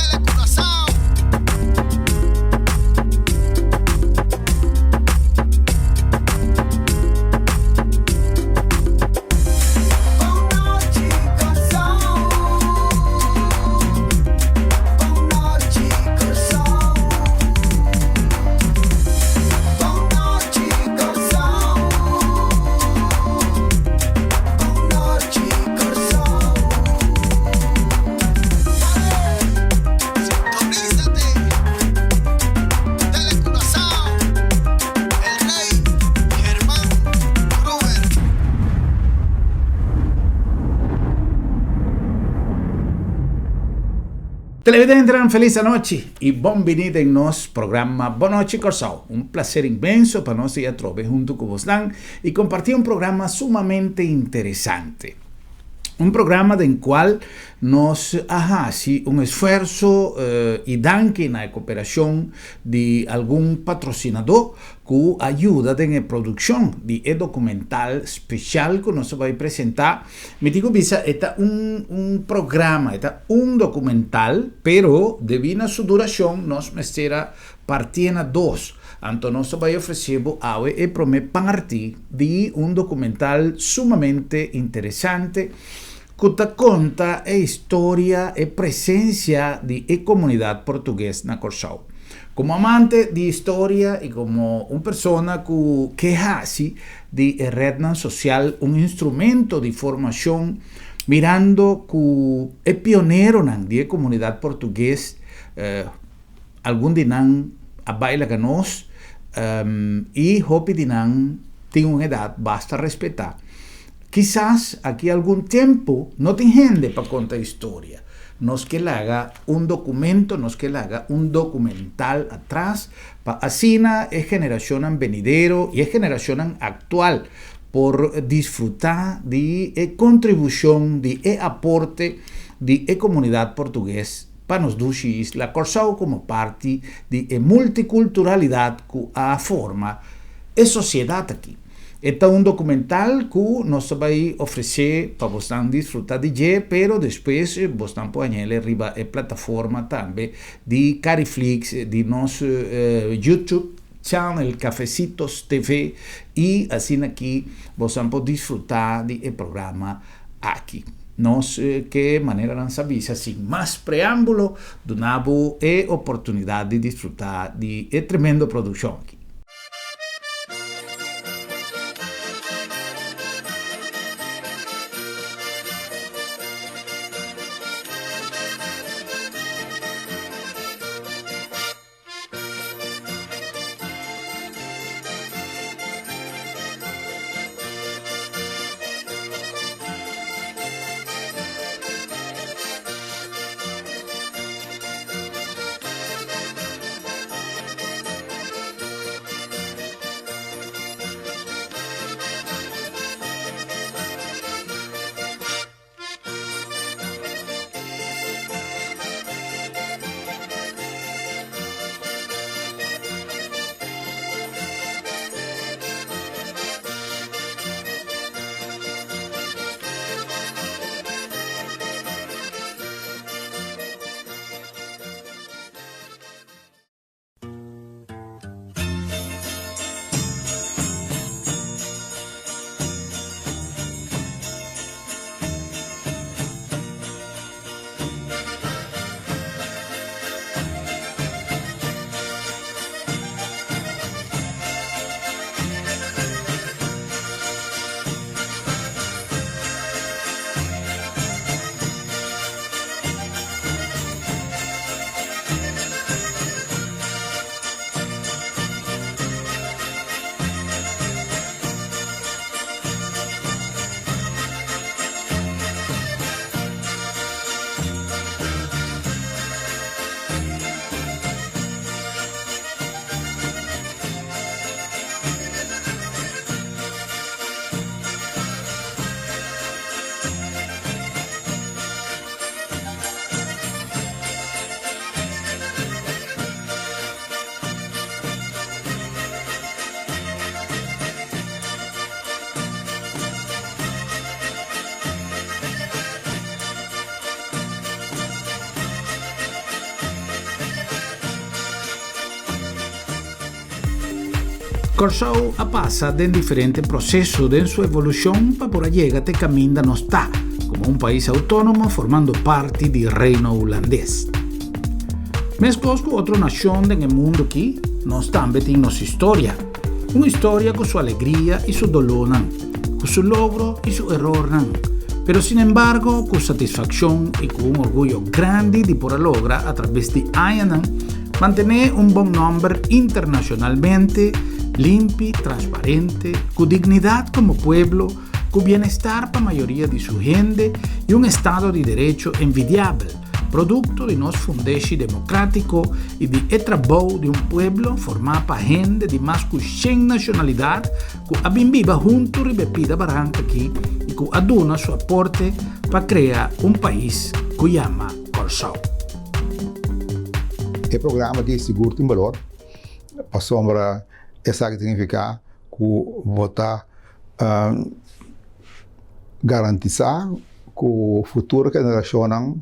Telecuraçao. Bon nochi Kòrsou. Bon nochi Kòrsou. Bon nochi Kòrsou. Bon nochi Kòrsou. Sintonízate. Telecuraçao. El Rey Germán Gruber. Televidentenan felis anochi y bon bini den nos programa Bon Nochi Kòrsou. Un placer inmenso pa nos di atrobe hunto cu bosnan y comparti un programa sumamente interesante. Un programa den cual nos a haci un esfuerzo y danki na e cooperacion di algun patrocinador cu a yuda den e produccion di e documental special cu nos a bay presenta. Mi tin cu bisa e ta un un programa, e ta un documental, pero debi na su duracion nos mester a partié na dos. Anto nos ta bai ofresé bo awe e promé parti di un dokumental sumamente interesante ku ta konta e historia, e presensia di e komunidat portugues na Kòrsou. Komo amante di historia i komo un persona ku ke hasi di e retnan sosial un instrumento di formashon mirando ku e pioneronan di e komunidat portugues, Algun di nan a bai laga nos i hopi di nan tin un edat basta respetá. Kisas aki algun tempu no tin hende pa konta historia. Nos ke laga un dokumento, nos ke laga un dokumental atras pa asina e generashonnan benidero i e generashonnan aktual por disfrutá di e kontribushon, di e aporte di e komunidat portugues pa nos dushi isla Kòrsou komo parti di e multikulturalidat ku a forma e sosiedat aki. E ta un dokumental ku nos ta bai ofresé pa bosnan disfrutá di dje, pero despues bosnan por hañ'el riba e plataforma tambe di Cariflix, di nos YouTube channel Cafecitos TV i asina aki bosnan por disfrutá di e programa aki. Nos ke manera nan sa bisa sin mas preambulo duna bo e oportunidad di disfruta di e tremendo produccion aki. Kòrsou a pasa den diferente proseso den su evolushon pa por a yega te kaminda nos ta komo un pais outónomo formando parti di Reino Hulandes. Meskos ku otro nashon den e mundu aki, nos tambe tin nos historia. Un historia ku su alegria i su dolónan, ku su logro i su erornan, pero sinembargo ku satisfakshon i ku un orguyo grandi di por a logra atrabes di añanan mantené un bon nòmber internashonalmente, limpi, transparente, ku dignidat komo pueblo, ku bienestar pa mayoria di su hende i un estado di derecho envidiabel, produkto di nos fundeshi demokratiko i di e trabou di un pueblo formá pa hende di mas ku shen nashonalidat ku a bin biba huntu riba e pida baranka aki i ku a duna su aporte pa krea un pais ku yama Kòrsou. E programa aki sigur tin balor pasobra esaki ta signifiká ku bo ta garantisá ku futuro generashonnan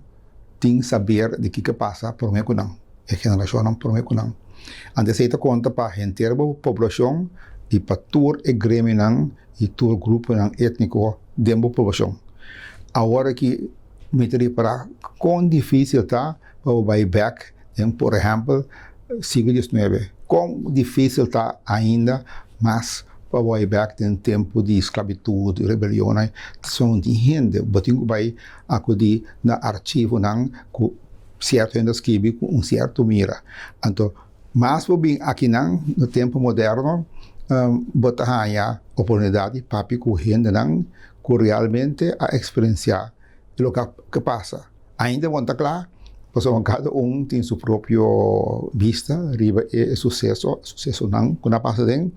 tin saber di kiko a pasa promé ku nan, e generashonnan promé ku nan. Anto esei ta konta pa henter bo poblashon i pa tur e gremionan i tur gruponan étniko den bo poblashon. Awor aki mi ta ripará kon difísil ta pa bo bai bèk den por ehèmpel siglo diesnuebe. Kon difísil ta ainda mas pa bo bai bèk den tempu di sklabitut, rebelionnan. Son tin hende bo tin ku bai akudí na archivonan ku sierto hende a skibi ku un sierto mira. Anto mas bo bin akinan na tempu moderno bo ta haña oportunidat di papia ku hendenan ku realmente a eksperensiá loke a pasa. Ainda bo no ta kla pasobra kada un tin su propio bista riba e suseso, susesonan ku nan a pasa aden,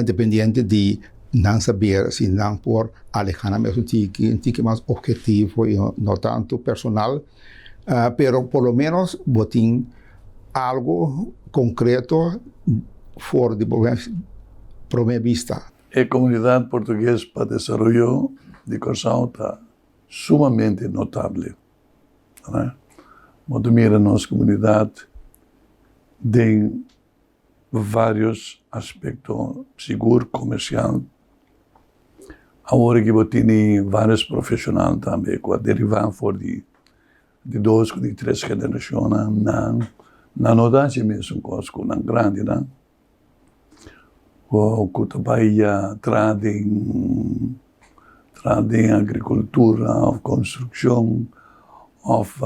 dependiente di nan saber si nan por alehá nan mes un tiki, un tiki mas ophetivo i no tantu personal, pero por lo menos bo tin algu konkreto for di bo promé bista. E komunidat portugues pa desaroyo di Kòrsou ta sumamente notable. Bo ta mira nos komunidat den vários aspekto, sigur komersial. Awor aki bo tene vários profeshonal tambe ku a derivá for di di dos ku di tres generashonnan. Nan nan no ta hasi mesun kos ku nan grandinan. Ku ta bai traha den traha den agrikultura òf konstrukshon òf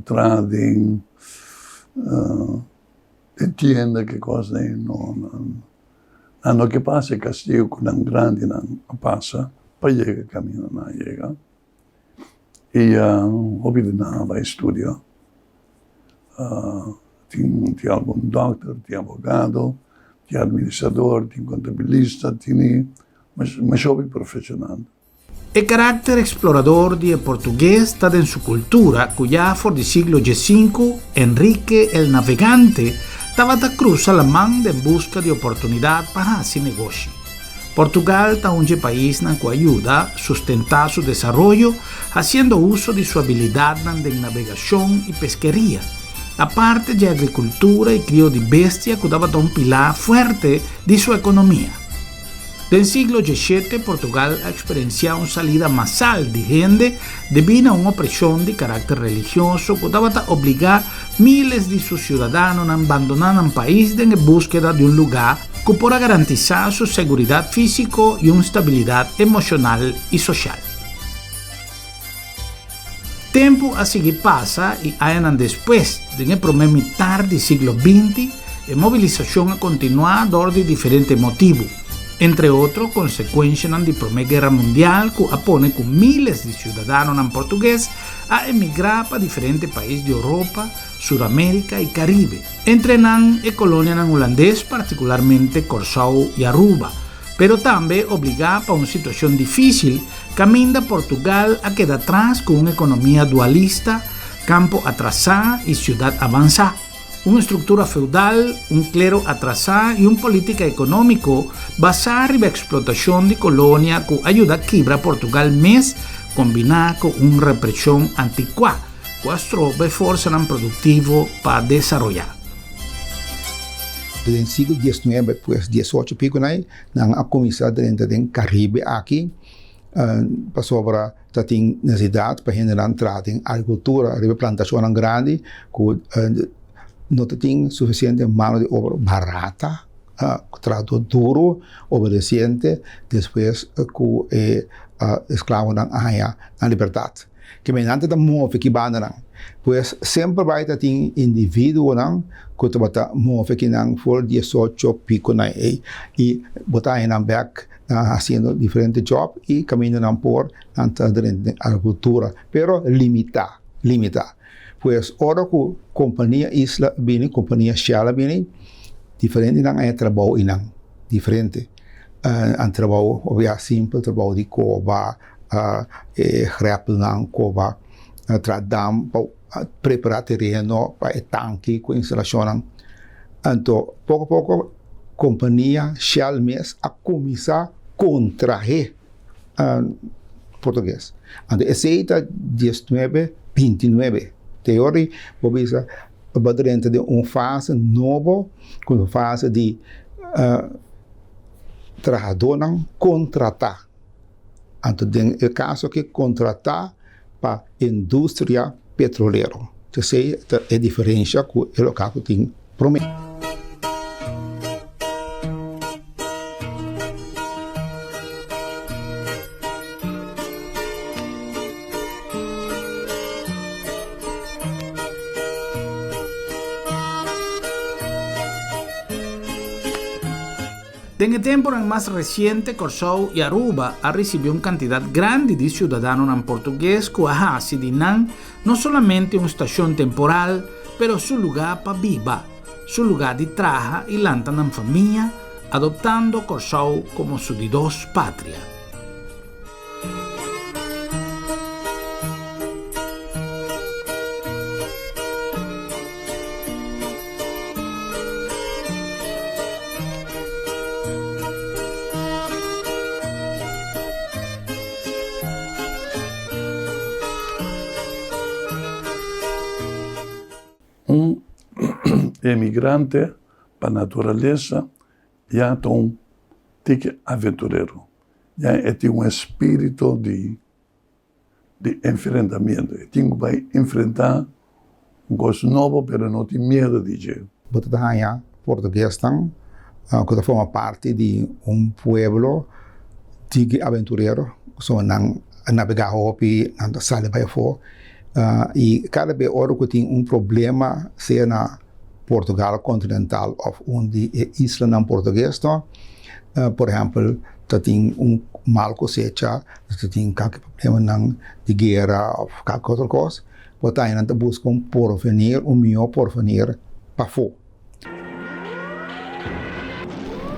traha den tienda ki kos ei no nan no ke pasa e kastigu ku nan grandinan a pasa pa yega kaminda nan a yega i hopi di nan a bai studia. Tin tin algun dòkter, tin abogado, tin administrador, tin kontabilista, tin masha hopi profeshonal. E karakter eksplorador di e portugues ta den su kultura ku ya for di siglo xv Enrique el Navegante tabata krusa laman den buska di oportunidat pa hasi negoshi. Portugal ta un dje paisnan ku a yuda sustentá su desaroyo hasiendo uso di su abilidatnan den nabegashon i peskeria, aparte dje agrikultura i krio di bestia ku tabata un pilá fuerte di su ekonomia. Den siglo djeshete Portugal a eksperensiá un salida masal di hende debí na un opreshon di karakter religioso ku tabata obligá miles di su siudadanonan bandoná nan pais den e búskeda di un lugá ku por a garantisá su seguridat físiko i un stabilidat emoshonal i soshal. Tempu a sigui pasa i añanan despues, den e promé mitar di siglo binti, e mobilisashon a kontinuá dor di diferente motibu, entre otro konsekuenshanan di Promé Guera Mundial ku a pone ku míles di siudadanonan portugues a emigrá pa diferente pais di Oropa, Suramérika i Karibe, entre nan e kolonianan hulandes, partikularmente Kòrsou i Aruba, pero tambe obligá pa un situashon difísil kaminda Portugal a keda tras ku un ekonomia dualista, kampo atrasá i siudat avansá, un struktura feudal, un klero atrasá i un polítika ekonómiko basá riba eksplotashon di kolonia ku a yuda kibra Portugal mes kombiná ku un represhon antikuá. Ku a stroba e forsanan produktivo pa desaroyá. Den siglo diesnuebe, pues diesocho pico nai, nan a cuminsa drenta den Caribe aki, pasobra ta tin necesidad pa hendenan traha den agricultura riba plantacionnan grandi cu no ta tin suficiente mano di obra barata, trahador duro, obedeciente, despues cu e esclavonan a haya nan libertad. Ke men nan ta move ki bandanan. Pues semper bai ta tin individuonan ku tabata move kinan for diesocho piko nan ei i bo ta haña nan bek nan hasiendo diferente job i kaminda nan por nan ta drenta den agrikultura pero limitá limitá. Pues ora ku kompania Isla a bini kompania Shell a bini diferente nan a haña trabou einan diferente nan trabou obia simpel trabou di koba e grèpelnan koba traha dam pa prepará tereno pa e tanki ku instalashonnan. Anto poko poko kompania Shell mes a kuminsá kontrahé portugues. Anto esei ta diesnuebe bintinuebe. Te ora bo bisa bo drenta den un fase nobo ku un fase di trahadónan kontratá. Anto den e kaso aki kontratá pa industria petrolero. Esei ta e diferensha ku e loka ku tin promé. Den e temponan mas resiente Kòrsou i Aruba a risibí un kantidat grandi di siudadanonan portugues ku a hasi di nan no solamente un stashon temporal, pero su lugá pa biba, su lugá di traha i lanta nan famia, adoptando Kòrsou komo su di dos patria. Un emigrante pa naturalesa ya ta un tiki aventurero, ya e tin un espiritu di di enfrentamiento. E tin ku bai enfrentá un kos nobo pero e no tin miedu di dje. Bo ta haña portuguesnan ku ta forma parti di un pueblo tiki aventurero, so nan a nabegá hopi, nan ta sali bai afó i kada bes ora ku tin un problema sea na Portugal kontinental òf un di e islanan portugues no, por ehèmpel ta tin un mal kosecha, ta tin kalke problemanan di guera òf kalke otro kos, por ta nan ta buska un porvenir, un mihó porvenir pafó.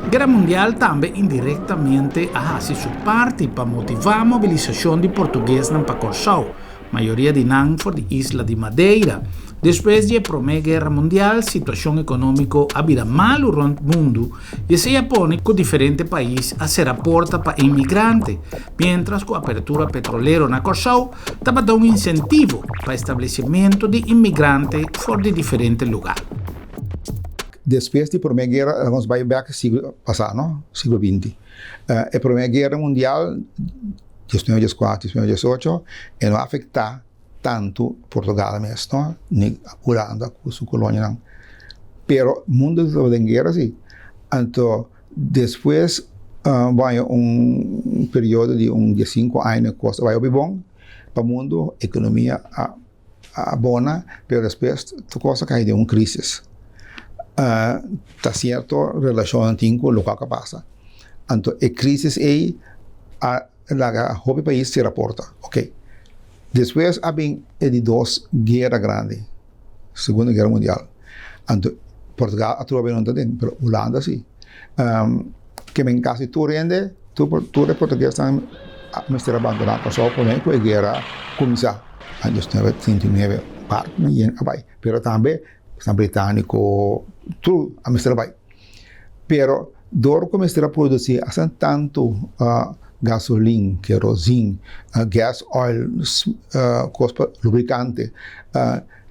Guera Mundial tambe indirektamente a hasi su parti pa motivá mobilisashon di portuguesnan pa Kòrsou, mayoria di nan for di isla di Madeira. Despues di e Promé Guera Mundial, situashon ekonómiko a bira malu rònt mundu i esei a pone ku diferente pais a sera porta pa inmigrante, miéntras ku apertura petrolero na Kòrsou tabata un insentivo pa establesimentu di inmigrante for di diferente lugá. Despues di Promé Guera, nos bai bèk siglo pasá, no? Siglo binti. E Promé Guera Mundial, diesnuebe dieskuater, diesnuebe diesocho, e no a afektá tantu Portugal mes, no? Ni Hulanda ku su kolonianan. Pero mundu tabata den guera si. Anto despues bo haña un periodo di un diesinku aña kos a bai hopi bon pa mundu, ekonomia a a bona, pero despues tur kos a kai den un krisis. Ta sierto relashonnan tin ku loke a pasa. Anto e krisis ei a laga hopi pais sera porta. Ok. Despues a bin e di dos guera grandi, Segundo Guera Mundial. Anto Portugal atrobe no ta den, pero Hulanda si. Ke men kasi tur hende, tur e portuguesnan a mester a bandoná Kòrsou promé ku e guera kuminsá. Na 1939 barkunan yen a bai, pero tambe esnan britániko tur a mester a bai. Pero dor ku mester a produsí asina tantu gasolin, kerozin, gas oil, kos pa lubrikante,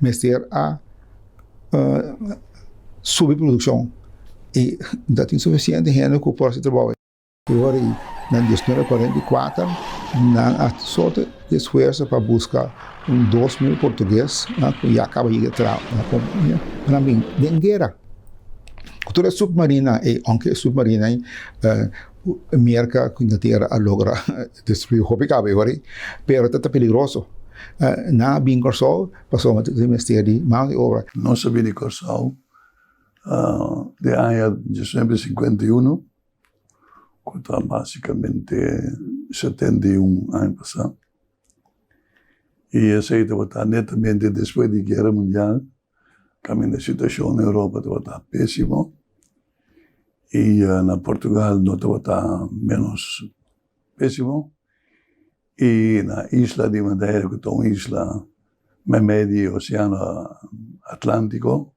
mester a subi produkshon. I no tin sufisiente hende ku por hasi trabou. E ora ei, na 1944, nan a sorto di esfuerso pa buska un 2000 portugues ku ya kaba yega traha na kompania pa nan bin den guera. Ku tur e submarina ei, ounke e submarina ei Merka ku Inglatera a logra destruí hopi kaba e ora ei, pero ta peligroso. Nan a bin Kòrsou pasobra tin mester di mano di obra. Nos a bini Kòrsou den aña 1951. Ku ta basikamente 71 aña pasá. I esei tabata netamente despues di Guera Mundial, kaminda e situashon na Europa tabata pésimo i na Portugal no tabata ménos pésimo. I na isla di Madeira ku ta un isla meimei di Oseano Atlántiko,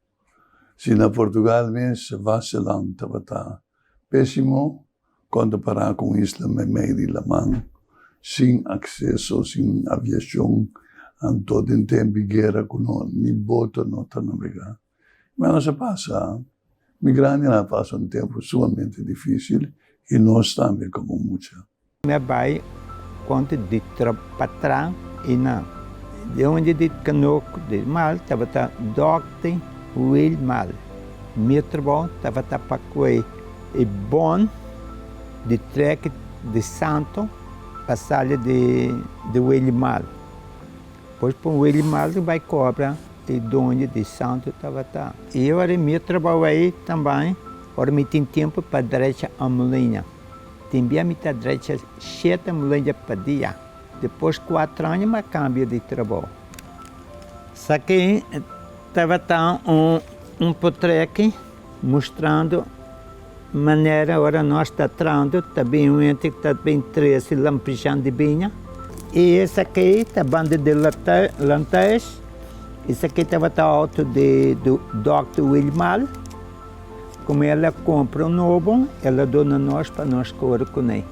Si na Portugal mes vasteland tabata pésimo kon ta pará ku un isla meimei di laman sin akseso, sin aviashon, anto den tempu di guera ku no ni boto no ta nabegá. Ma nos a pasa, mi grandinan a pasa un tempu sumamente difísil i nos tambe komo mucha. Mi a bai konta di patran i nan. Di unda di kanok di mal tabata Dokter Wil Mal. Mi trabou tabata pa kue e bon di trek di santo pa sali di Wil Mal. Pues pa Wil Mal bai kobra e doño di santo tabata. I ora mi trabou ei tambe ora mi tin tempu pa drecha amulina. Tin bia mi ta drecha shete mulenja pa dia. Depos kuatro aña mi a kambia di trabou. Esaki tabata un potreki mustrando manera ora nos ta trando ta bin un hende ku ta bin trese lampijan di biña. I esaki ta banda di lantes. Esaki tabata outo di dòkter Wilmal. Como el a compra un nobo, el a duna nos pa nos core cune.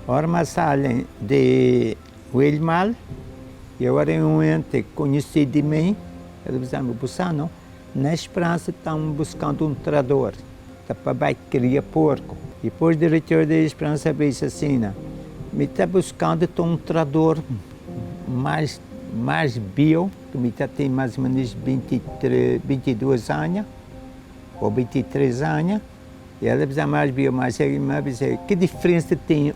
Ora mi a sali di Wilmal, y ora un hende conoci di mi, el a bisa mi, Bo sa no, na Esperanza tan buscando un trador, ta pa bay cria porco. Depois director di Esperanza a bisa asina, Mi ta buscando ta un trador mas mas bio, cu mi ta tin mas o menos 23, 22 aña. Bo 23 aña y el a bisa mas bieu mas el a bisa ki diferencia tin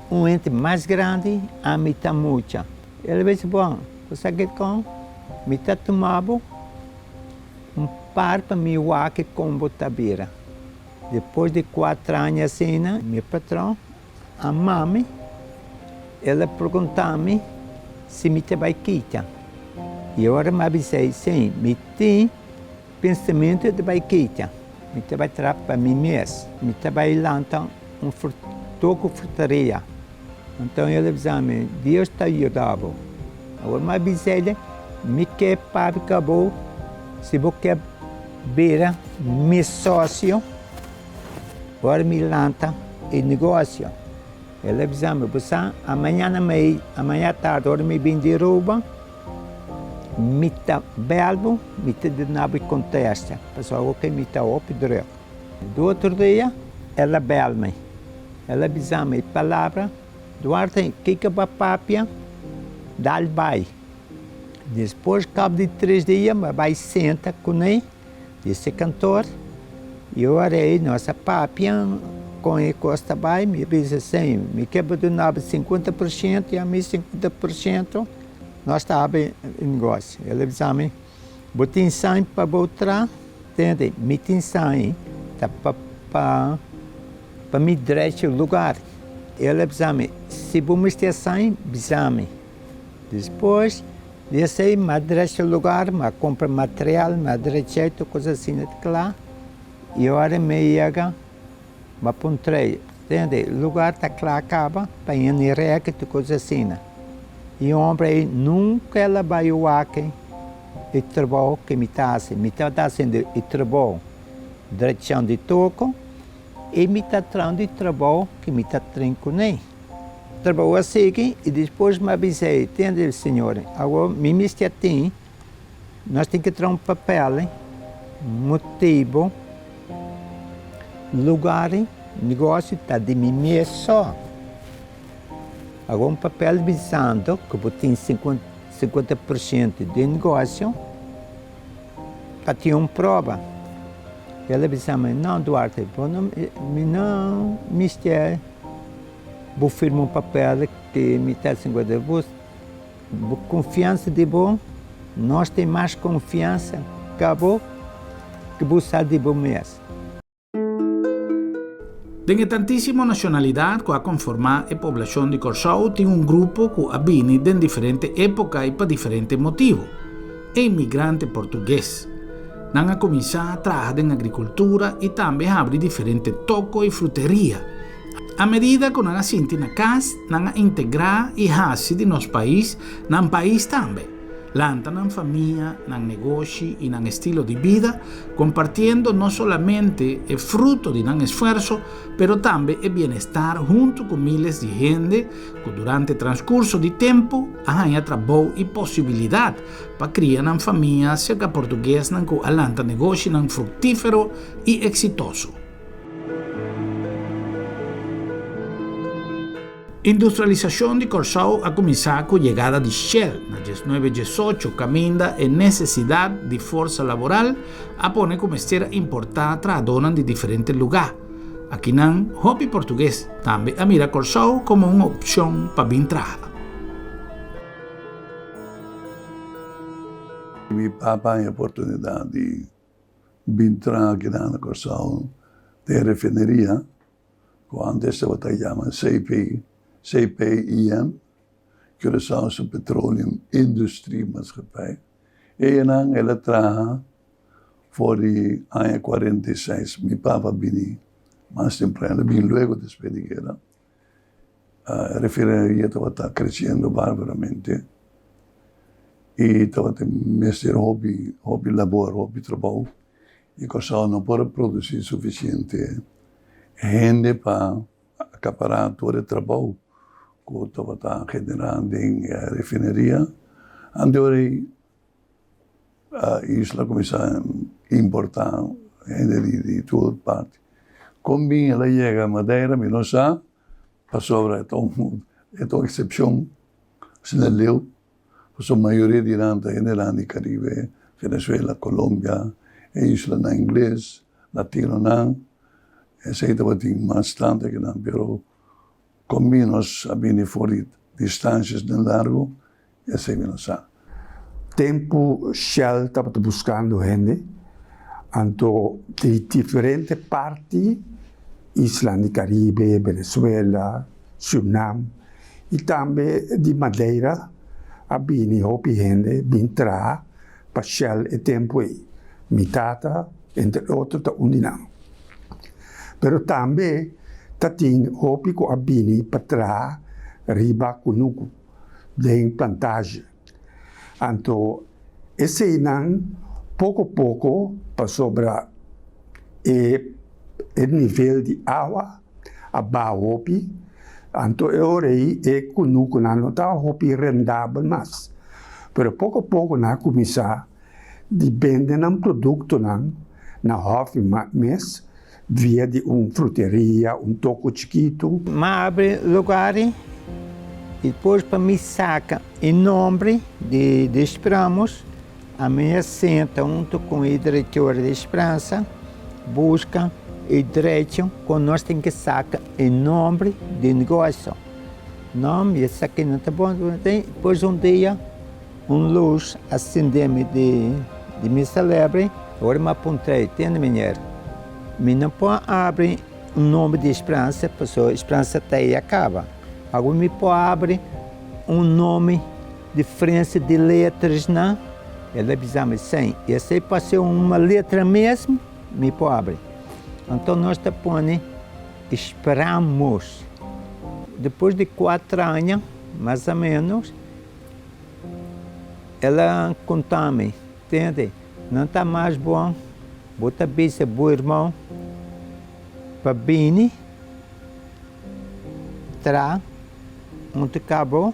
un hende mas grandi ami ta mucha el a bisa bon bo sa kikon mi ta tuma bo un par pa mi wak kon bo ta bira despues di cuatro aña asina mi patron a mami el a pregunta mi si mi ta bay kita y ora mi a bisa si mi tin. Pensamentu ta bai keita. Mi ta bai traha pa mi mes. Mi ta bai lanta un toko frutaria. Anto el a bisa mi, Dios ta yuda bo. Awor mi a bisa el, Mi ke papia ku bo si bo ke bira mi sosio ora mi lanta e negosio. El a bisa mi, Bo sa, amañana amaña tardi ora mi bin di Aruba, Mi ta bel bo, mi ta duna bo e kontesta, pasobra awor ke mi ta hopi druk. Di otro dia, el a bel mi, el a bisa mi e palabra, Duarte, kiko bo a papia? Dal bai. Despues kap di tres dia, mi a bai senta kuné di se kantor, i ora ei nos a papia kon e kos ta bai, mi a bisa, Señor, mi ke bo duna bo 50% i ami 50%. Nos ta habri e negoshi. El a bisa mi, Bo tin sain pa bo tra? Tende, mi tin sain, ta pa pa pa mi drecha lugar. El a bisa mi, Si bo mester sain, bisa mi. Despues di esei, mi a drecha lugar, mi a kumpra material, mi a drecha tur kos asina ta kla. I ora mi yega, mi a puntr'é, Tende, lugar ta kla kaba pa yena rèk i tur kos asina. E hombre ei nunca el a bai wak e trabou ke mi ta hasi. Mi tabata hasiendo e trabou drechando di toko i mi ta trahando e trabou ke mi ta tren kuné. Trabou a sigui i despues mi a bisa ei, Tende señor, awor mi mester tin, nos tin ke traha un papel motibo. Lugar negoshi ta di mi mes so. Awor un papel bisando ku bo tin 50% di negoshi pa tin un proba. El a bisa mi, no Duarte, bo no, mi no mister bo firma un papel ku mi ta 50, bo Bo konfiansa di bo, nos tin mas konfiansa ka bo ku bo sa di bo mes. Den e tantísimo nashonalidat ku a konformá e poblashon di Kòrsou tin un grupo ku a bini den diferente époka i pa diferente motibu, e imigrante portugues. Nan a kuminsá traha den agrikultura i tambe habri diferente toko i fruteria. A medida ku nan a sinti na kas, nan a integrá i hasi di nos pais nan pais tambe, lanta nan famia, nan negoshi i nan estilo di bida, kompartiendo no solamente e fruto di nan esfuerso, pero tambe e bienestar huntu ku miles di hende ku durante transkurso di tempu a haña trabou i posibilidat pa kria nan famia serka portuguesnan ku a lanta negoshinan fruktífero i eksitoso. Industrialisashon di Kòrsou a kuminsá ku yegada di Shell na diesnuebe diesocho kaminda e nesesidat di forsa laboral a pone ku mester a importá trahadónan di diferente lugá. Akinan hopi portugues tambe a mira Kòrsou komo un opshon pa bin traha. Mi papa haña oportunidat di bin traha akinan na Kòrsou den refineria ku antes tabata yama CP, CPIM, Curaçaose Petroleum Industrie Maatschappij. Eyanan el a traha for di aña 46. Mi papa bini mas temprano, el a bini luego despues di guera. E refineria tabata creciendo barbaramente y tabata mester hopi hopi labor, hopi trabou y Kòrsou no por a produci suficiente hende pa acapará tur e trabou cu tabata genera den e refineria. Anto ora ei isla kuminsá importá hende di tur parti. Kon bin el a yega Madeira mi no sa, pasobra e ta un e ta un eksepshon asina leu, pasobra mayoria di nan ta hendenan di Karibe, Venezuela, Colombia, e islanan ingles, latinonan, esei tabatin mas tantu akinan, pero kon bin nos a bini for di distansiasnan largu Esei mi no sa. Tempu Shell tabata buskando hende, anto di diferente parti, islan di Karibe, Venezuela, Surnam i tambe di Madeira a bini hopi hende bin traha pa Shell e tempu ei. Mi tata, entre otro, ta un di nan. Pero tambe ta tin hopi ku a bini pa traha riba kunuku. Den plantage. Anto eseinan poko poko pasobra e e nivel di awa a baha hopi, anto e ora ei e kunukunan no ta hopi rendabel mas. Pero poko poko nan a kuminsá di bende nan produktonan na hòfi mes via di un fruteria, un toko chikitu. M'a abri lugar i despues pa mi saka e nombre di di Esperamos, ami a senta huntu ku e direktor di Esperansa buska e derecho ku nos tin ke saka e nombre di negosio. No, mi esaki no ta bon, despues un dia. Un lus a sende mi di di mi selebre, ora mi a puntr'é, Tende meneer, mi no por abri un nomber di Speransa pasobra Speransa ta ei a kaba. Awe mi por abri un nome diferensia di letrasnan? El a bisa mi, Sèn, esei por ser un letra mesmu, mi por abri. Anto nos ta pone Esperamos. Depois di kuatro aña, mas o menos, El a konta mi, Tende, no ta mas bon bo ta bisa bo irmon pa bini tra huntu ka bo,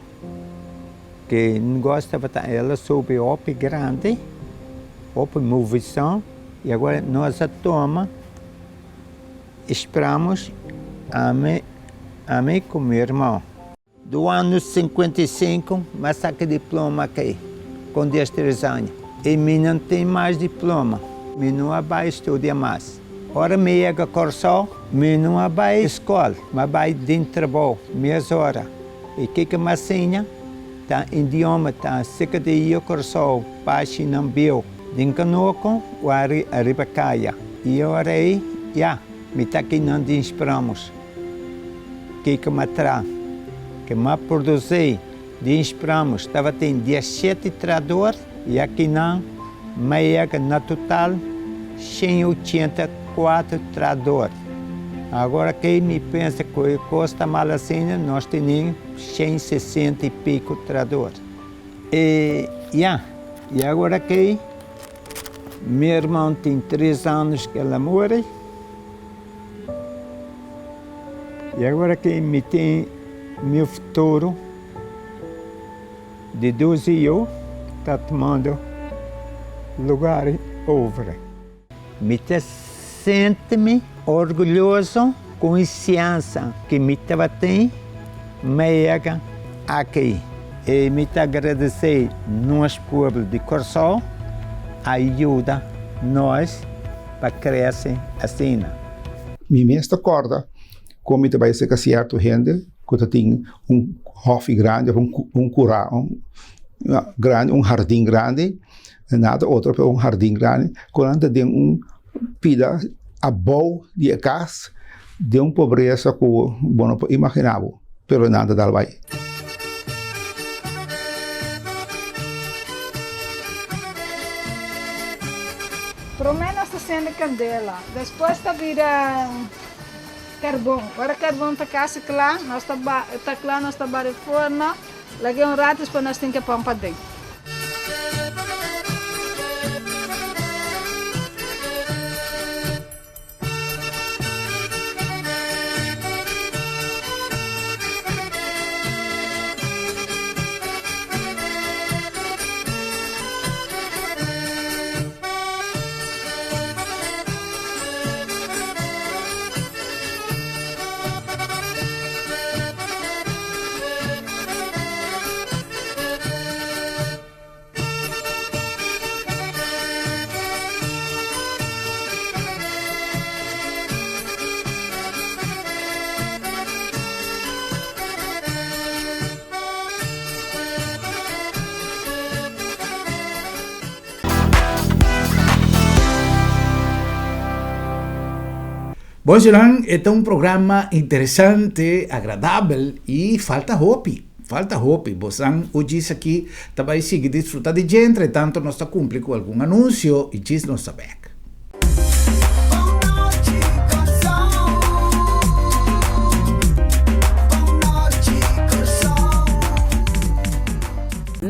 ke negoshi tabata el a subi hopi grandi, hopi movishon, i awor nos a tuma. Esperamos ami ami ku mi irmon. Do ano 55 mi a saka diploma aki kon diestres aña i mi no tin mas diploma, mi no a bai studia mas. Ora mi yega Kòrsou mi no a bai skol, mi a bai den trabou mes ora. I kiko mi a siña ta idioma ta seka di yu Kòrsou pashi nan bieu den kanoko o ariba kaya. I ora ei ya mi ta aki nan den Spramos. Kiko mi a traha? Ke mi a produsí den Spramos tabatin diesshete trahador i akinan mi a yega na total 184 trahador. Agora ke mi pensa ku e kos ta mal asina, nos tene 160 i piko trahador. E ya, i agora ke mi herman tin tres anos ke el a muri. I agora ke mi tin mi futuro di dos yu ta tumando lugar over. Mi ta sinti-mi orgulhoso ku e siansa ku mi tabatin mi yega aki. I mi ta agradesé nos pueblo di Kòrsou a yuda nos pa krese asina. Mi mes ta kòrda kon mi ta bai serka sierto hende ku ta tin un hòfi grandi òf un kurá grandi, un hardin grandi. Nada otro pero un hardin grandi ku nan ta den un pida abou di e kas den un pobresa ku bo no por imagina bo, pero nan ta dal bai. Promé nos ta sende kandela, despues ta bira karbon. Ora karbon ta kasi kla, nos ta ta kla nos ta bari forno. Lag'é un rato despues nos tin ke pon paden. Bon Jonan, e ta un programa interesante, agradabel y falta hopi, falta hopi. Bosan u djis aki ta bay sigui disfruta di dje, entre tanto nos ta cumpli cu algun anuncio y djis nos ta bek.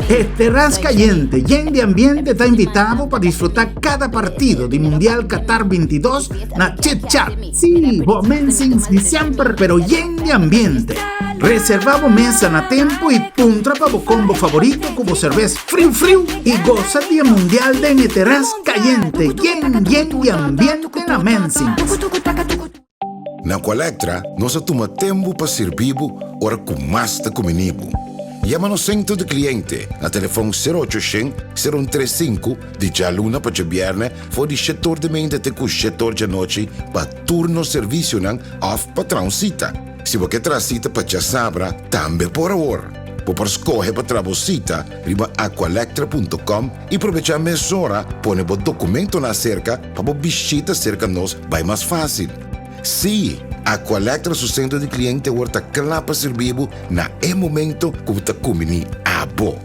E Terras Cayente, yen di ambiente ta invita bo pa disfruta cada partido di Mundial Qatar 22 na Chit Chat. Sí, bo mensings di semper pero yen di ambiente. Reserva bo mesa na tempo y puntra pa bo combo favorito cu bo cervez friu friu y goza di e Mundial den e Terras Cayente yen yen di ambiente na Mensings. Na Aqualectra nos a tuma tempu pa sirbi bo ora ku mas ta kumini bo. Yama nos sentro di kliente na telefòn sero ocho shen, sero un tres sinku di djaluna pa djabièrnè for di shet or di meinta te ku shet or djanochi pa tur nos servisionan òf pa traha un sita. Si bo ke traha sita pa djasabra tambe por awor. Bo por skohe pa traha bo sita riba aqualectra punto com i probechá mesora pone bo dokumentonan aserka pa bo bishita serka nos bai mas fásil. Sí, Aqualectra su sentro di kliente awor ta kla pa sirbi bo na e momento ku bo ta kumbiní abo.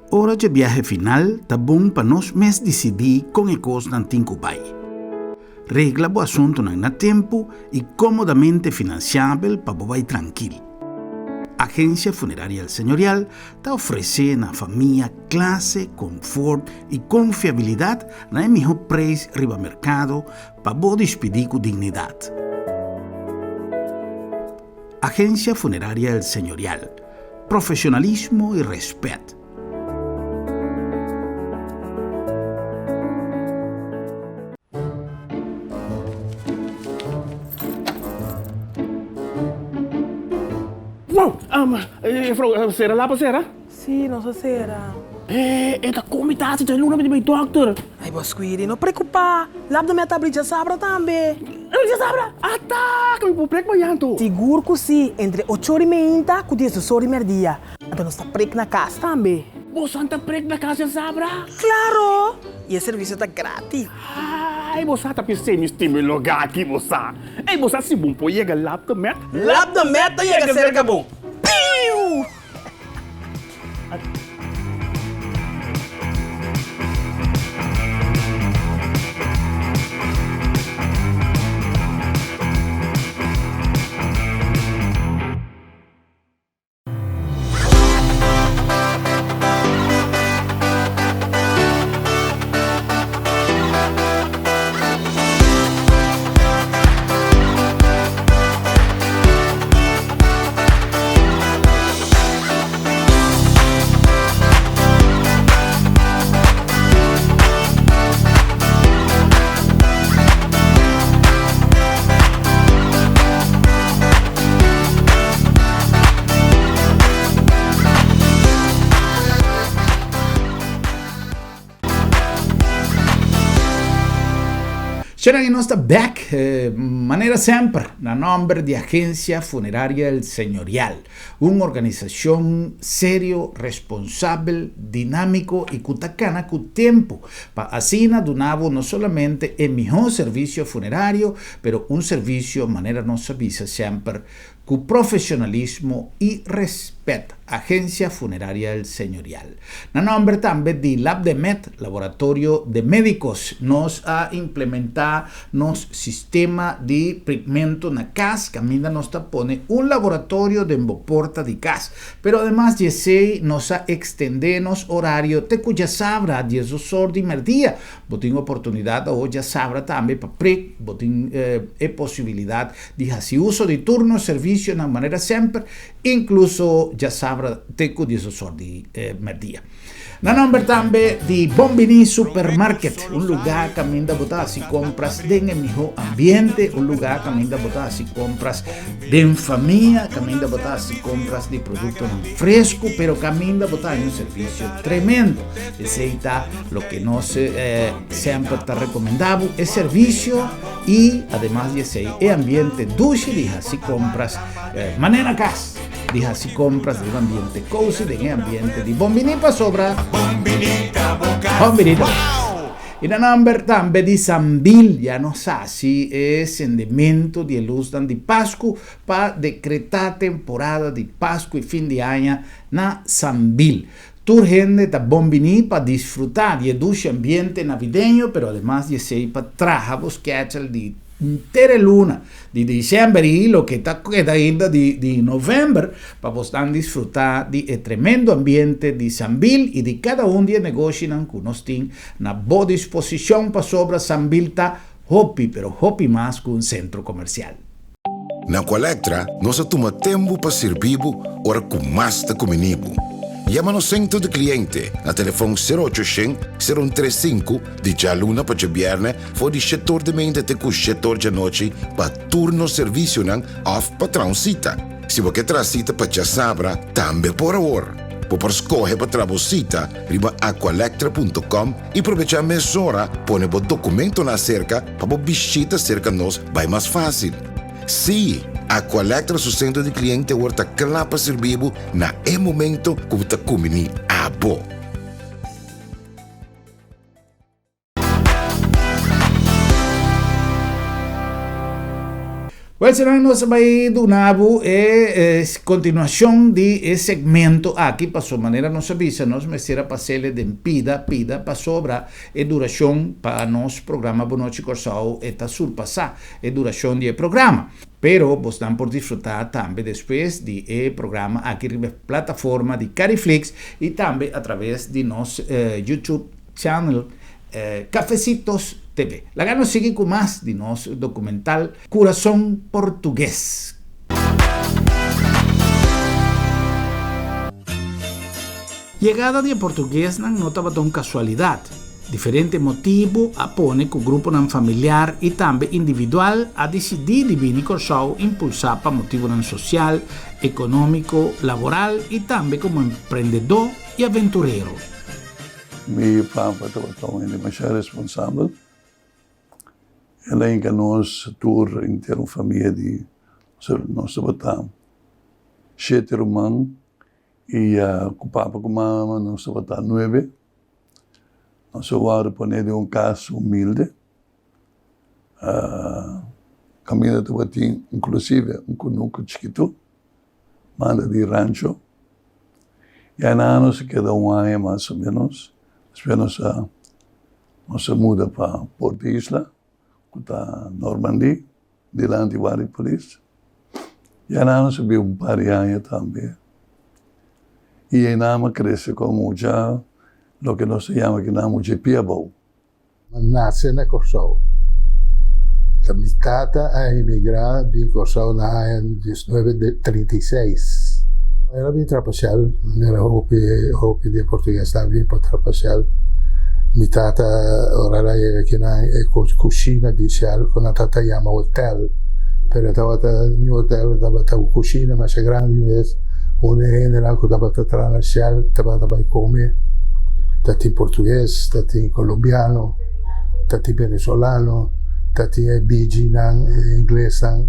Ora dje biahe final ta bon pa nos mes disidí kon e kosnan tin ku bai. Regla bo asuntunan na tempu i kómodamente finansiabel pa bo bai trankil. Agencia Funeraria El Señorial ta ofresé na famia klase, konfort i konfiabilidat na e mihó preis riba merkado pa bo dispidí ku dignidat. Agencia Funeraria El Señorial, Profesionalismo i rèspèt. Juffrouw, sera lapa sera? Sí, nos a sera. E, e ta kon mi ta hasi djaluna mi ta bai dòkter. Ai bo Squiri, no preokupá. Lap-de-met ta abri djasabra tambe. Abri djasabra? Ata! Ku mi por prek mañan anto? Sigur ku sí, entre ocho ora i meinta ku diesdos ora i mèrdia. Anto nos ta prek na kas tambe. Bosan ta prek na kas djasabra? Klaro! I e servisio ta gratis. Ai, bo sa ta pis'é mi stima e lugá aki, bo sa. Ei, bo sa si bo por yega Lap-de-met? Lap-de-met ta yega serka bo. Piu! Shenan y nos ta bek, manera semper, na nomber di Agencia Funeraria El Señorial, un organisacion serio, responsabel, dinamico y cu ta cana cu tempo pa asina duna bo no solamente e miho servicio funerario, pero un servicio manera nos a bisa semper Ku profesionalismo i respet, Agencia Funeraria El Señorial. Na nomber tambe di Labdemed, Laboratorio de Medicos, nos a implementa nos sistema di prikmento na kas kaminda nos ta pone un laboratorio den bo porta di kas. Pero ademas di esei nos a ekstende nos orario te ku djasabra diesdos or di merdia. Bo tin oportunidat awo djasabra tambe pa prik, bo tin e posibilidat di hasi uso di tur nos servisionan manera semper, inkluso djasabra te ku diesosor di merdia. Na nomber tambe di Bon Bini Supermarket, un lugá kaminda bo ta hasi kompras den e mihó ambiente, un lugá kaminda bo ta hasi kompras den famia, kaminda bo ta hasi kompras di produktonan fresku, pero kaminda bo ta haña un servisio tremendo. Esei ta loke nos semper ta rekomendá bo, e servisio. I ademas di esei e ambiente dushi di hasi kompras manera kas di hasi kompras den un ambiente kosi, den e ambiente di bon bini pasobra bon bini ta bo kas. I na nomber tambe di Sambil ya nos hasi e sendemento di e lusnan di Pasku pa dekretá temporada di Pasku i fin di aña na Sambil. Tur hende ta bon biní pa disfrutá di e dushi ambiente navideño, pero ademas di esei pa traha bo skèchel di henter e luna di dicièmber i loke ta keda ainda di novèmber pa bosnan disfrutá di e tremendo ambiente di Sambil i di kada un di e negoshinan ku nos tin na bo disposishon pasobra Sambil ta hopi pero hopi mas ku un sentro komersial. Na Aqualectra nos a tuma tempu pa sirbi bo ora ku mas ta kumini bo. Yama nos sentro di kliente na telefòn sero ocho shen, sero un tres sinku di djaluna pa djabièrnè for di shetor di meinta te ku shetor djanochi pa tur nos servisionan òf pa traha un sita. Si bo ke traha sita pa djasabra tambe por awor. Bo por skohe pa traha bo sita riba aqualectra punto com i probechá mesora pone bo dokumentonan aserka pa bo bishita serka nos bai mas fásil. Sí, Aqualectra su sentro di kliente awor ta kla pa sirbi bo na e momento ku bo ta kumbiní abo. Wel senan nos a bai duna bo e continuacion di e segmento aki paso manera nos a bisa nos mester a pasele den pida pida pasobra e duracion pa nos programa Bonochi Corsou e ta surpasa e duracion di e programa. Pero bosnan por disfruta tambe despues di e programa aki riba e plataforma di Cariflix y tambe a traves di nos YouTube channel Cafecitos TV. Laga nos sigui cu mas di nos documental Curason Portugues. Yegada di e portuguesnan no tabata un casualidad. Diferente motibu a pone ku gruponan familiar i tambe individual a disidí di bini Kòrsou impulsá pa motibunan sosial, ekonómiko, laboral i tambe komo emprendedó i aventurero. Mi papa tabata un hende masha responsabel. El a hinka nos tur henter un famia di nos tabata shete ruman i ku papa ku mama nos tabata nuebe. Nos a wòrdu pone den un kas humilde. Kaminda tabatin inklusive un kunuku chikitu banda di rancho. I anan nos a keda un aña mas o ménos. Despues nos a nos a muda pa Porto Isla ku ta Normandie dilanti warda di polis. I anan nos a biba un par di aña tambe. I einan a krese komo mucha loke nos ta yama kinan mucha pia abou. Mi a nase na Kòrsou. Ta mi tata a emigrá bin Kòrsou na aña diesnuebe 36. El a bin trapa Shell, manera hopi hopi di e portuguesnan a bin pa trapa Shell. Mi tata ora el a yega akinan e kushina di Shell ku nan tabata yama hotel, pero e tabata ni hotel, e tabata un kushina masha grandi mes. Unda e hendenan ku tabata traha na Shell tabata bai kome. Ta tin portugues, ta tin colombiano, ta tin venezolano, ta tin e bijinan, e inglesnan,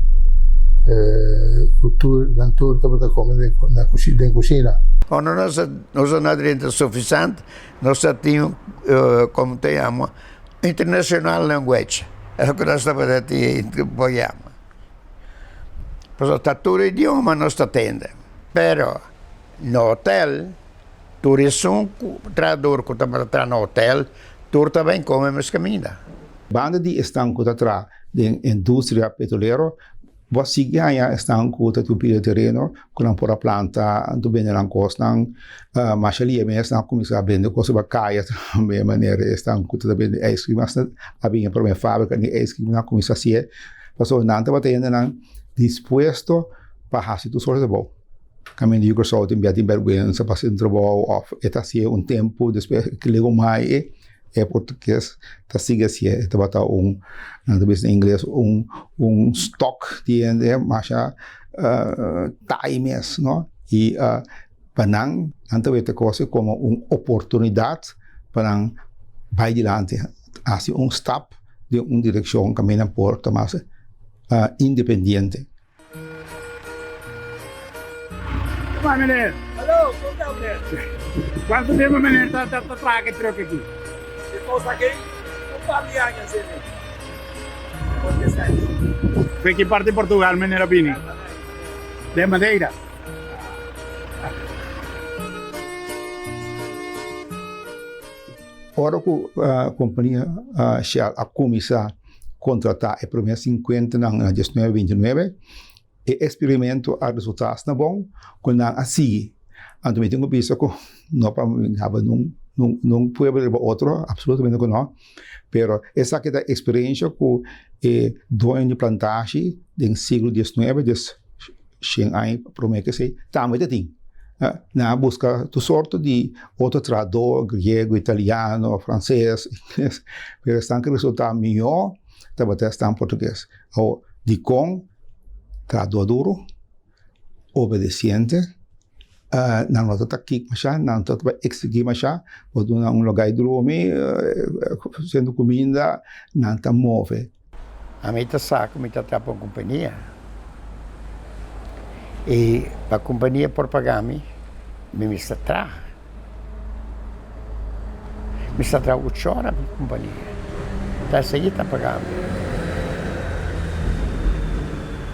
ku tur nan tur tabata kome den na den kushina. Ora nos a nos a na drenta Sufisant nos a tin komo ta yama international language e loke nos tabata tin por yama pasobra ta tur idioma nos ta tende pero na hotel Tur esun ku trahador ku tabata traha na hotel, tur ta bai kome mes kaminda. Banda di esnan ku ta traha den industria petrolero, bo a sigui haña esnan ku ta tin un pida tereno ku nan por a planta anto bende nan kosnan. Masha lia mes nan a kuminsá bende kos riba kaya tambe, manera esnan ku ta bende ice cream asta a bini e promé fábrika di ice cream nan a kuminsá hasié, pasobra nan tabata hendenan dispuesto pa hasi tur sorto di trabou. Kaminda yu Kòrsou tin bia tin bèrgwensa pa hasi un trabou òf e ta hasié un tempu despues e legumai e e portugues ta sigui hasié e tabata un nan ta bisa na ingles un un stock di hende masha tai mes no i pa nan nan ta weta kos komo un oportunidat pa nan bai dilanti hasi un stap den un direkshon kaminda nan por ta mas independiente. Kuma meneer? Hallo, kon ta meneer? Kuantu tempu meneer ta ta traha ku e truck aki? E kos aki un par di aña sene. Por dies aña. Fu ki parti di Portugal meneer a bini? De Madeira. Ora ku kompania Shell a kuminsá kontratá e promé sinkuentanan na diesnuebe bintinuebe, e eksperimento a resultá asina bon ku nan a sigui. Anto mi tin ku bisa ku no pa mi haba nun pueblo riba otro, apsolutamente ku no, pero esaki ta eksperensia ku e doño di plantashi den siglo diesnuebe, des shen aña promé ku esei, tambe ta tin. Nan a buska tur sorto di otro trahadó, griego, italiano, franses, ingles, pero esnan ku resultá mihó tabata esnan portugues. Awor, dikon trahadó duru, obedesiente, nan no ta kik mashá, nan no ta eksigí mashá, bo duna un lugá di drumi, siendo kuminda, nan ta move. Ami ta sa ku mi ta traha pa un kompania i pa kompania por paga mi, mi mester traha. Mi mester traha ocho ora pa kompania, ta esei ta paga mi.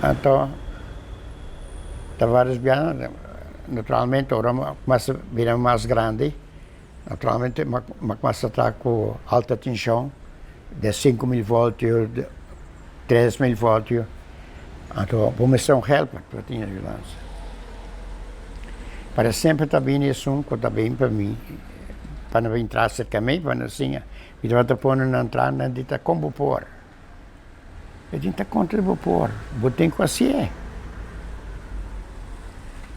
Anto ta varios biaha, naturalmente ora mi a bira mas grandi. Naturalmente mi a cuminsa traha cu alta tension de 5000 voltio, 3000 voltio, anto bo mester un helper pa tin ayudansa. Pero semper ta bini esun cu ta bin pa mi, pa nan bin traha cerca mi, pa nan siña. Mi tabata pone nan traha, nan di ta con bo por. E tin ta contra bo por, bo tin cu hacié.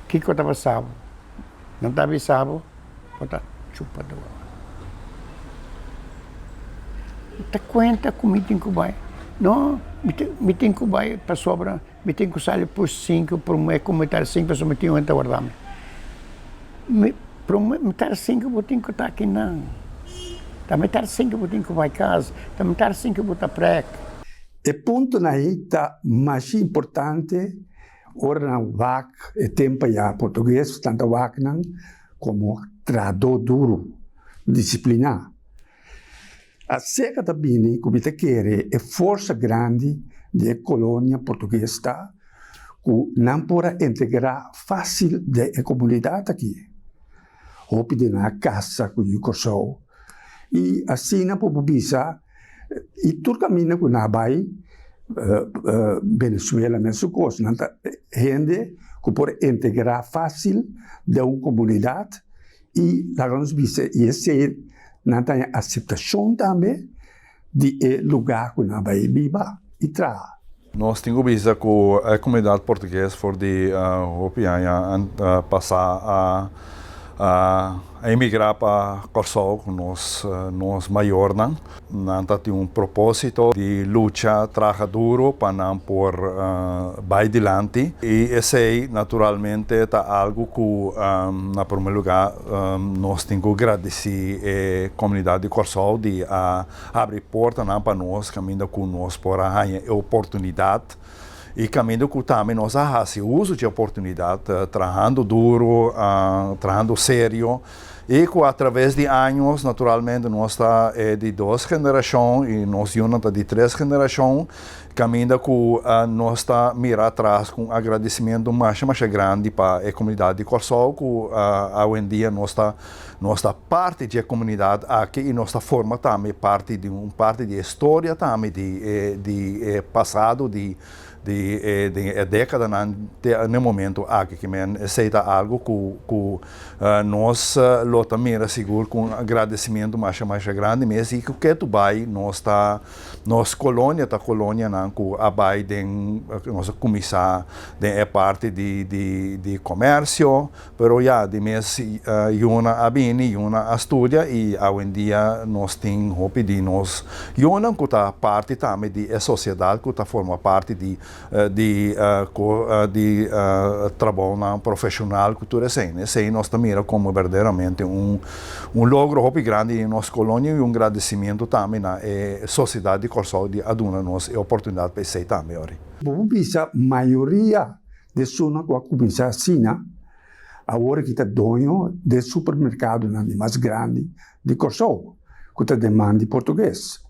Kico ta pasa bo? Nan ta avisa bo, bo ta chupa dor. Ta kuenta ku mi tin ku bai. No, mi tin mi tin ku bai pasobra mi tin ku sali por sinku promé ku mitar sinku pasobra mi tin un hende ta warda mi. Mi promé mitar sinku bo tin ku ta akinan. Ta mitar sinku bo tin ku bai kas, ta mitar sinku bo ta prek. E puntonan ei ta masha importante ora nan wak e tempu ayá portugues nan ta wak nan komo trahadó duru, disipliná. Aserka ta bini ku mi ta kere e forsa grandi di e kolonia portugues ta ku nan por a integrá fásil den e komunidat aki. Hopi di nan a kasa ku yu Kòrsou i asina por por bisa i tur kaminda ku nan a bai Venezuela mesun kos, nan ta hende ku por integrá fásil den un komunidat. I laga nos bisa i esei nan ta haña aseptashon tambe di e lugá ku nan bai biba i traha. Nos tin ku bisa ku e komunidat portugues for di hopi aña pasá a a emigrá pa Kòrsou ku nos nos mayornan. Nan ta tin un propósito di lucha, traha duro pa nan por bai dilanti. I esei naturalmente ta algu ku na promé lugá nos tin ku gradisí e komunidat di Kòrsou di a habri portanan pa nos kaminda ku nos por a haña e oportunidat i kaminda ku tambe nos a hasi uso dje oportunidat trahando duro, trahando serio. I ku atraves di años, naturalmente nos ta e di dos generashon i nos yunan ta di tres generashon, kaminda ku nos ta mira atras ku un agradesimentu masha masha grandi pa e komunidat di Kòrsou ku awendia nos ta nos ta parti dje komunidat aki i nos ta forma tambe parti di un parti di e storia tambe di e di e pasado di Di e den e dékadanan te n'e momento aki ki men esei ta algu ku ku nos lo ta mira sigur ku un agradesimentu masha masha grandi mes i ku ketu bai nos ta nos kolonia ta kolonianan ku a bai den nos a kuminsá den e parti di di di komersio pero ya di mes yunan a bini yunan a studia i awendia nos tin hopi di nos yunan ku ta parti tambe di e sosiedat ku ta forma parti di di di trabounan profeshonal ku tur esei. Esei nos ta mira komo berdaderamente un un logro hopi grandi di nos kolonia i un gradesimentu tambe na e sosiedat di Kòrsou di a duna nos e oportunidat pa esei tambe ori. Bo por bisa mayoria Esunnan ku a kuminsá asina, awor aki ta doño den supermerkadonan di mas grandi di Kòrsou, ku ta den man di portugues.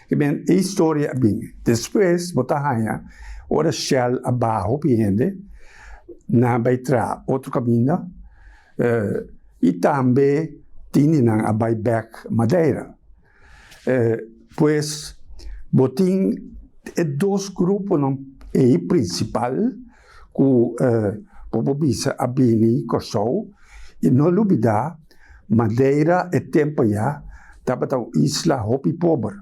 E ben, e historia a bin. Despues bo ta haña ora Shell a baha hopi hende, nan a bai traha otro kaminda i tambe tin di nan a bai bèk Madeira. Pues bo tin e dos gruponan ei prinsipal ku bo por bisa a bini Kòrsou i no lubidá Madeira e tempu ayá tabata un isla hopi pober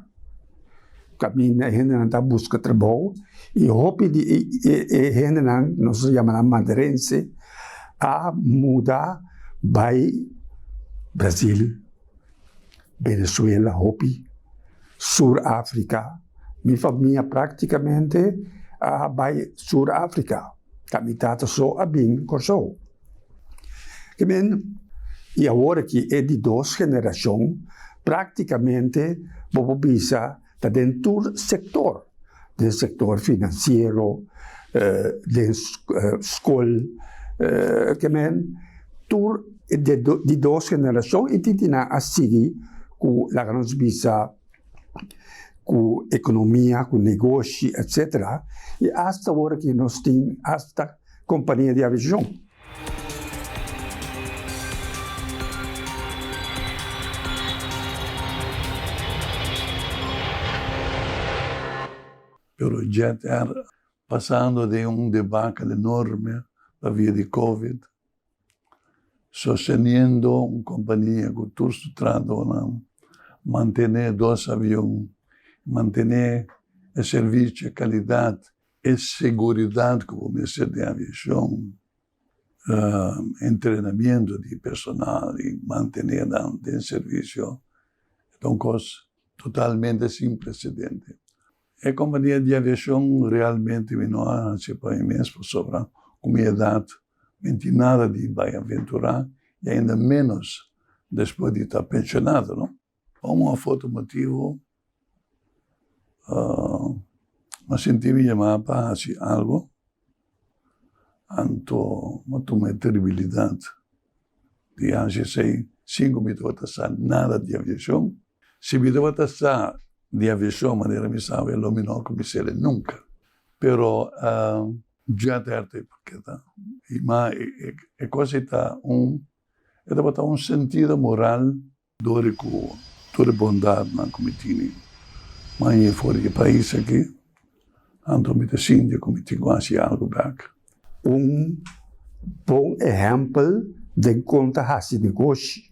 kaminda e hendenan ta buska trabou i hopi di e hendenan nos ta yama nan maderense a muda bai Brasil. Venezuela hopi, Sur Africa, mi famia practicamente a bay Sur Africa, ta mi tata so a bin Corsou. Ke men, y awor aki e di dos generacion practicamente bo por bisa ta den tur sector, den sector financiero, den scol, ke men tur di dos generacion y tin di nan a sigui cu laga nos bisa cu economia, cu negoshi etcetera y hasta awor aki nos tin hasta compania di aviacion. Pero Jet Air pasando den un debakel enorme pa via di Covid, sosteniendo un kompania ku tur su tratonan, mantené dos avion, mantené e servisio, e kalidat, e seguridat ku bo mester den aviashon, entrenamiento di personal i mantené nan den servisio, ta un kos. Totalmente sin precedente. E kompania di aviashon realmente mi no a hasi pa mi mes pasobra ku mi edat mi tin nada di bai aventurá i ainda ménos despues di ta penshonado, no. Pa un òf otro motibu mi a sinti mi yamá pa hasi algu, anto mi a tuma e tribilidat di hasi esei sin ku mi tabata sa nada di aviashon. Si mi tabata sa di aviashon manera mi sa awe lo mi no a kumins'el nunka. Pero Jet Air ta e paketa i ma e kos ei ta un e tabata un sentido moral. Dor di ku tur e bondadnan ku mi tini maña for di e pais aki, anto mi ta sinti ku mi tin ku hasi algu bèk. Un bon ehèmpel den kon ta hasi negoshi,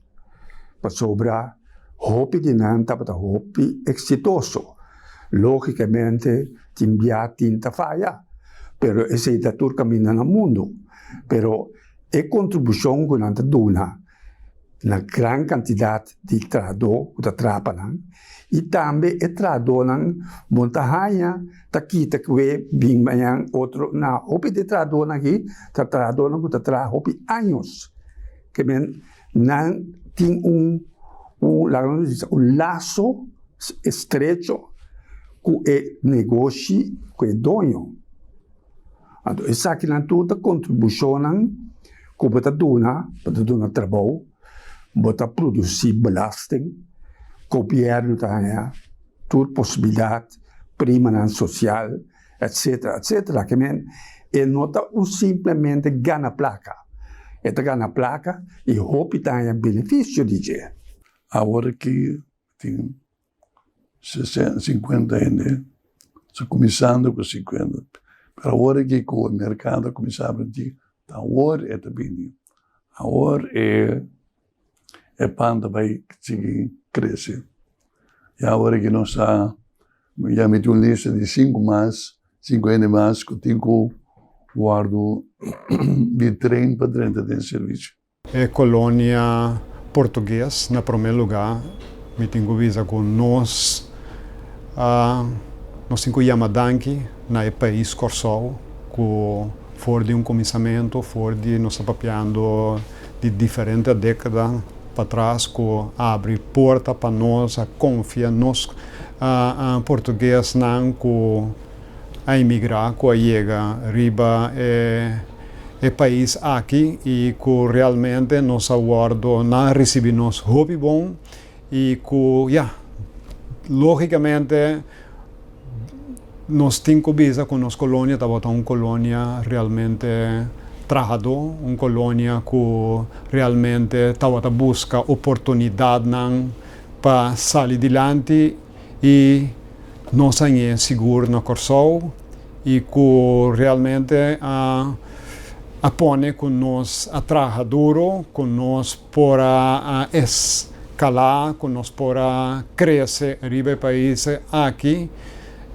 pasobra hopi di nan tabata hopi eksitoso. Lógikamente tin bia tin ta faya, pero esei ta tur kaminda na mundu. Pero e kontribushon ku nan ta duna na gran kantidat di trahadó ku ta traha pa nan i tambe e trahadónan bo ta haña ta kita ku e bin mañan otro na hopi di e trahadónan aki ta trahadónan ku ta traha hopi años ke men nan tin un un laga nos bisa un laso estrecho ku e negoshi ku e doño. Anto esakinan tur ta kontribushonnan ku bo ta duna, bo ta duna trabou, bo ta produsí belasting, gobièrnu ta haña tur posibilidat, primanan sosial, etsetera, etsetera. Ke men e no ta un simplemente gana plaka, e ta gana plaka i hopi ta haña benefisio di dje. Awor aki tin 50 hende, ta kuminsando ku 50, pero awor aki ku e merkado a kuminsá abri ta awor e ta bini, awor e e pan ta bai sigui krese. I awor aki nos ta ya miti un lista di sinku mas, sinku hende mas ku tin ku wòrdu di train pa drenta den servisio. E kolonia portugues na prome luga mi tin ku bisa ku nos a nos tin ku yama danki na e pais Kòrsou ku for di un kuminsamentu for di nos ta papiando di diferente dekada patras ku a abri porta pa nos a konfia nos portuguesnan ku a emigrá ku a yega riba e e pais aki y cu realmente nos a wordo nan a ricibi nos hopi bon y cu ya logicamente nos tin cu bisa cu nos colonia tabata un colonia realmente trahador un colonia cu realmente tabata busca oportunidadnan pa sali dilanti y nos a ñe sigur na Corsou y cu realmente a a pone cu nos a traha duro, cu nos por a escala, cu nos por a crece riba e pais aki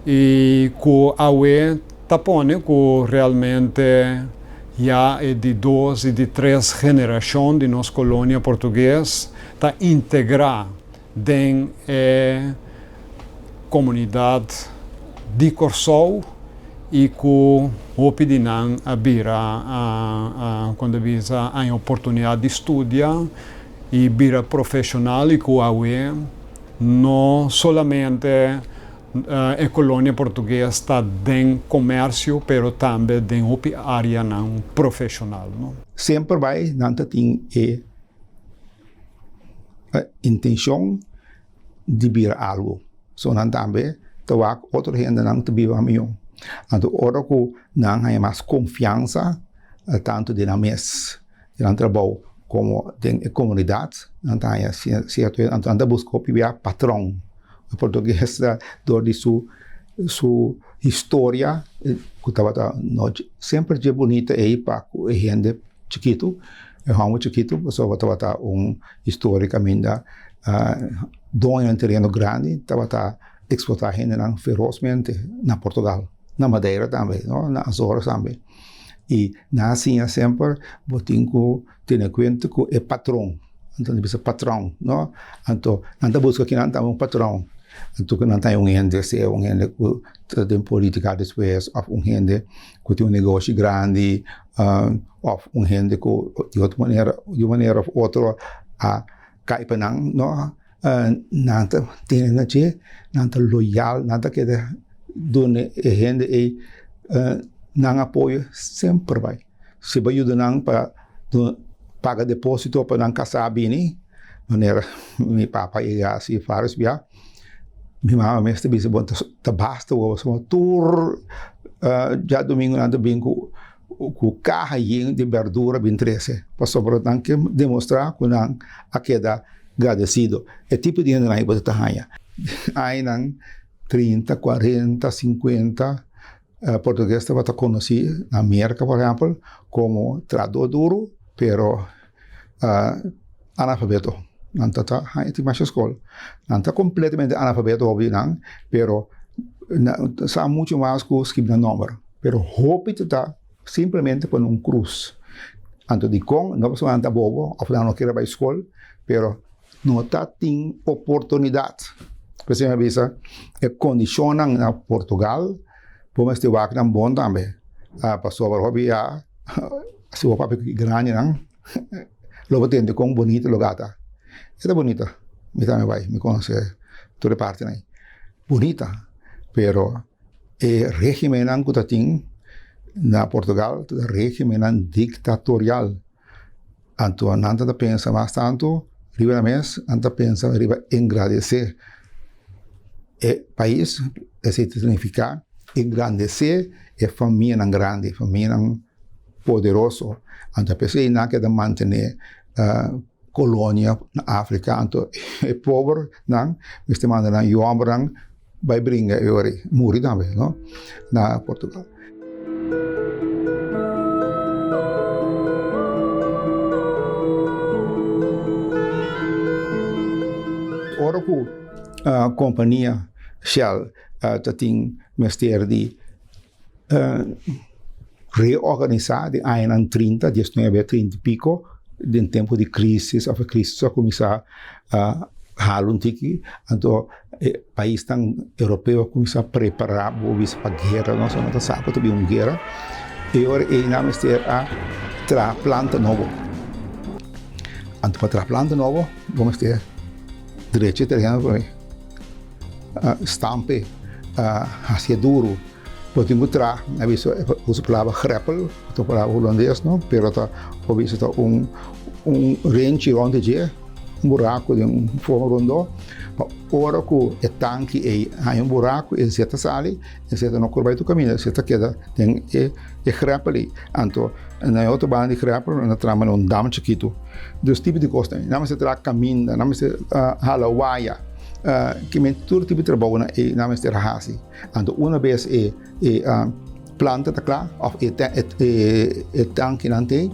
y cu awe ta pone cu realmente ya e di dos y di tres generacion di nos colonia Portugues ta integra den e komunidat di Kòrsou i ku hopi di nan a bira kon ta bisa haña oportunidat di studia i bira profeshonal i ku awe no solamente e kolonia portugues ta den komersio pero tambe den hopi áreanan profeshonal. Semper bai nan ta tin e intencion di bira algo. So nan tambe ta wak otro hendenan ta biba mihó. Anto ora ku nan haña mas konfiansa tantu den nan mes, den nan trabou komo den e komunidat, nan ta haña sierto, anto nan ta buska hopi bia patron. E portugues ta dor di su su historia ku tabata semper dje bunita ei pa ku e hende. Chikitu, e hòmber chikitu, pasobra tabata un historia kaminda doño di tereno grandi tabata eksplotá hendenan ferosmente na Portugal, na Madeira tambe, no, na Azores tambe. I nan a siña semper bo tin ku tene kuenta ku e patron, anto nan ta bisa patron, no, anto nan ta buska kinan tambe un patron. Anto ku nan ta un hende, sea un hende ku ta den politika despues òf un hende ku tin un negoshi grandi òf un hende ku di otro manera, di un manera òf otro a kai pa nan, no, nan ta tene na dje, nan ta loyal, nan ta keda duna e hende ei nan apoyo semper bai. Si bo yuda nan pa paga deposito pa nan kasa bini, manera mi papa yega hasi varios bia, mi mama mes ta bisa bo ta basta bo pasobra tur djadumingu nan ta bin ku ku kaha yen di berdura bin trese pasobra nan ke demostra ku nan a keda gradesido. E tipo di hendenan ei bo ta haña. Añanan trinta, kuarenta, sinkuenta Portugues tabata konosí na Merka por ehèmpel komo trahadó duru pero analfabeto. Nan ta ta haña tin masha skol. Nan ta kompletamente analfabeto hopi di nan pero nan sa muchu mas ku skibi nan nòmber. Pero hopi ta ta simplemente pone un krus. Anto dikon? No pasobra nan ta bobo òf nan no kere bai skol pero No ta tin oportunidat. P'esei mi a bisa e kondishonnan na Portugal bo mester wak nan bon tambe. Pasobra hopi ya si bo papia ku e grandinan lo bo tende kon bonito e lugar ta. E ta bonito, mi tambe bai, mi konosé tur e partinan ei. Bonita, pero e regimennan ku ta tin na Portugal ta regimennan diktatorial. Anto nan ta pensa mas tantu riba nan mes, nan ta pensa riba engrandesé e pais, esei ta signifiká engrandesé e famianan grandi, famianan poderoso. Anto p'esei nan keda mantené kolonia na Afrika, anto e pobernan mester manda nan yòmbernan bai bringa e ora ei, muri tambe no, na Portugal. Ora ku kompania Shell ta tin mester di reorganisá den añanan trinta, diesnuebe trinta i piko, den tempu di krisis òf e krisis a kuminsá hala un tiki, anto e paisnan europeo a kuminsá prepará bo bisa pa guera, nos no ta sa ku ta bin un guera, e ora ei nan mester a traha planta nobo, anto pa traha planta nobo bo mester drecha e tereno promé, stampe, hasié duru. Bo tin ku traha, mi a bisa usa palabra greppel, ta un palabra hulandes no, pero ta bo bisa ta un un renchi rònt di dje, un buraku den un forma rondó, pa ora ku e tanki ei haña un buraku e zeta sali, e zeta no por bai tur kaminda, e zeta keda den e e greppel ei. Anto na e otro banda di greppel nan ta traha manera un dam chikitu. Dus tipo di kosnan, nan mester traha kaminda, nan mester hala waya, kimen tur tipo di trabounan ei nan mester hasi. Anto una bes e e planta ta kla of e e tankinan te,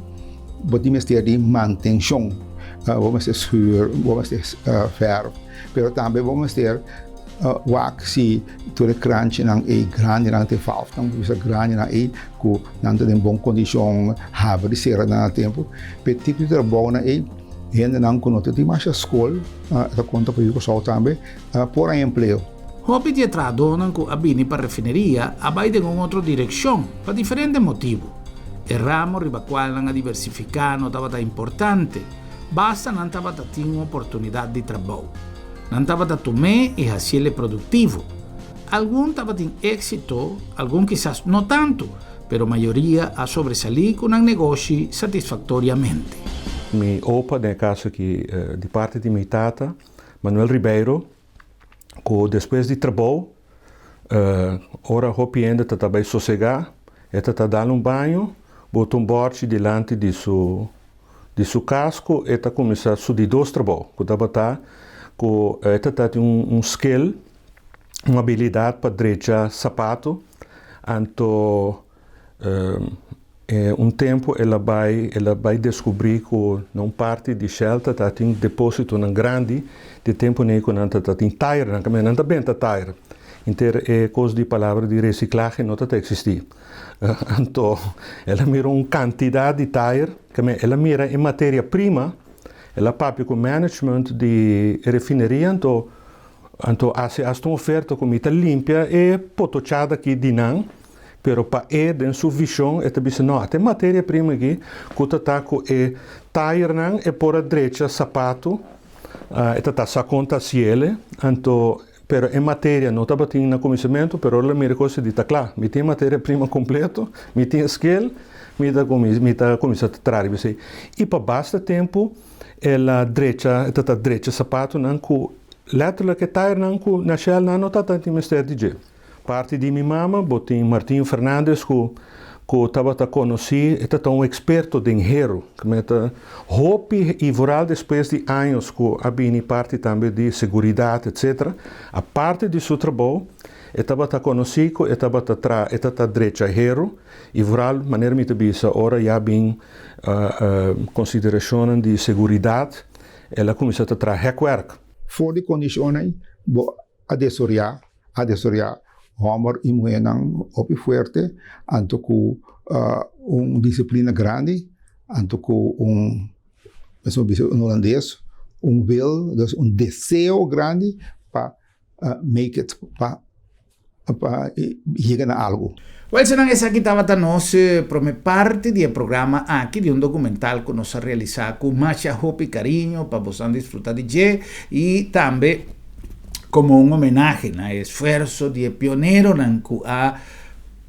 bo tin mester di mantenshon. Bo mester schuur, bo mester verf, pero tambe bo mester wak si tur e kranchinan ei grandinan te valfnan bo bisa grandinan ei ku nan ta den bon kondishon, habri di sera nan na tempu. P'e tipo di trabounan ei hendenan ku no ta tin masha skol ta konta pa yu Kòrsou tambe por haña empleo. Hopi di e trahadónan ku a bini pa refineria a bai den un otro direkshon pa diferente motibu. E ramo riba kual nan a diversifiká no tabata importante, basta nan tabata tin un oportunidat di trabou. Nan tabata tum'é i hasiel e produktivo. Algun tabatin éksito, algun kisas no tantu, pero mayoria a sobresalí ku nan negoshi satisfaktoriamente. Mi opa, den e kaso aki di parti di mi tata, Manuel Ribeiro, ku despues di trabou ora hopi hende ta ta bai sosegá e ta ta dal un baño bota un bòrchi dilanti di su di su kas ku e ta kuminsá su di dos trabou ku tabata ku e ta ta tin un skill un abilidat pa drecha sapato anto Un tempu el a bai el a bai deskubrí ku na un parti di Shell ta tatin depositonan grandi di tempu nei ku nan ta tatin tairnan kaminda nan ta benta tair. Inter e kos di palabra di resiklahe no ta ta eksistí. Anto el a mira un kantidat di tair kaminda el a mira e materia prima, el a papia ku management di e refineria anto. Anto hasi hasta un oferta ku mi ta limpia e potochada aki di nan, pero pa e den su vishon e ta bisa no, ata e materia prima aki ku ta ta ku e tayernan e por a drecha sapatu, e ta ta sa kon ta hasiele, anto pero e materia no tabatin na kuminsamentu, pero ora lo mira kos e di ta kla, mi tin e materia prima kompleto, mi tin e skel, mi ta mi ta kuminsá ta traha riba esei. I pa basta tempu el a drecha, e ta ta drecha sapatunan ku letterlijk e taiernan ku na Shell nan no tabata tin mester di dje. Parti di mi mama bo tin Martinho Fernandes ku ku tabata konosí, e ta ta un eksperto den heru. Kme ta hopi i vooral despues di años ku a bini parti tambe di seguridat etcetera, aparte di su trabou e tabata konosí ku e tabata tra e ta ta drecha heru i vooral manera mi ta bisa ora ya bin konsiderashonnan di seguridat el a kuminsá ta traha hekwerk. For di kondishonnan bo a desoreá a desoreá hòmber i muhénan hopi fuerte, anto ku un disiplina grandi, anto ku un, mester bisa en holandes, un wil, dus un deseo grandi pa make it, pa pa yega na algu. Wel senan esaki tabata nos prome parti di e programa aki di un documental cu nos a realisa cu masha hopi cariño pa bosan disfruta di dje y tambe como un homenahe na e esfuerso di e pioneronan cu a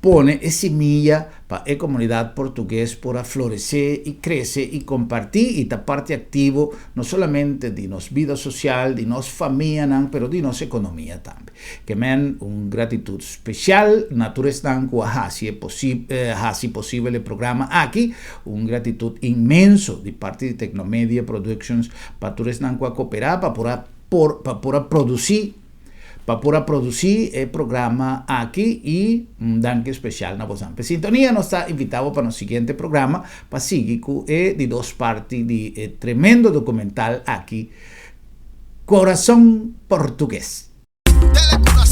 pone e similla pa e comunidad portugues por a florece y crece y comparti y ta parti activo no solamente di nos bida social, di nos famianan, pero di nos economia tambe. Ke men un gratitud special na tur esnan cu a haci e haci posibel e programa aki. Un gratitud inmenso di parti di Tecnomedia Productions pa tur esnan cu a coopera pa por a por pa por a produci pa por a produci e programa aki y un danki special na bosan p'e sintonia. Nos ta invita bo pa nos siguiente programa pa sigui cu e di dos parti di e tremendo documental aki Corazon Portugues. Dele.